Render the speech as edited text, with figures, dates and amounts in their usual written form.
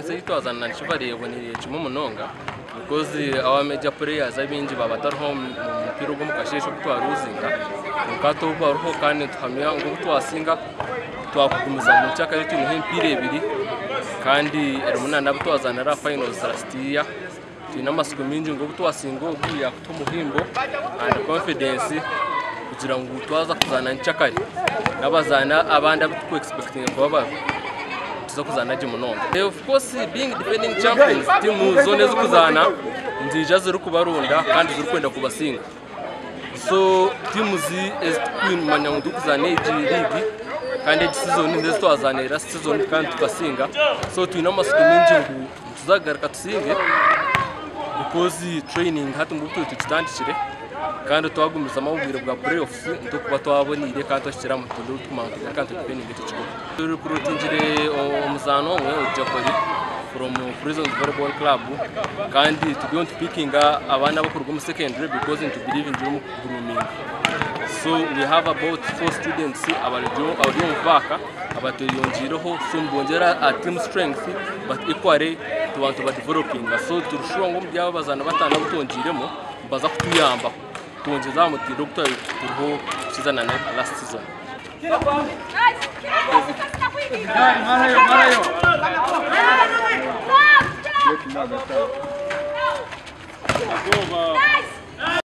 Performance ei twazaana na Nikivale ebonire kimwe munonga because our major players abaingi baaba batariho omu mupiira ogw'omu kasheeshe ogu twaruzinga kwonka hati obu bariho kandi nituhamya ngu obu twasinga twakugumiza omu nkyakare twineho emipiira ebiri kandi erimu na n'abu twazaanire aha finals last year. Twine amatsiko maingi ngu obu twasinga ogu yaakutuha omuhimbo and confidence kugira ngu twaza kuzaana nkyakare n'abazaani abandi abu turi expectinga kuba bariho nituza kuzaana gye munonga. Of course being defending champions tiimu zoona ezirikuzaana niziija zirikubaronda kandi zirikwenda kubasinga. So tiimu ezi turikumanya ngu turikuzaana egi liigi kandi egi sizoni n'ezi twazaanire last season kandi tukasinga so twine amatsiko maingi ngu nituza kugaruka tusinge because training hati nibwo turi tugitandikire kandi twagumizamu obwire bwa playoffs nitukuba twaboniire kandi twahikire aha mutindo ogu turikumanya ngu tugaruka nitudifendinga eki ekikopo. Turikurutungire omuzaani omwe Ojakori from Prisons Volleyball Club kandi turiyo nitupikinga abaana abarikuruga omu secondary because nitubirivingira omu kuguruminga. So we have about 4 students abari omu paaka abatweyongiireho so nibongyera aha team strength but equally tuba nitubadevelopinga so turi sure ngu omuri abo abazaani bataano abu twongiiremu nibaza kutuyamba kwongyeza aha mutindo ogu twabire turiho season na last season.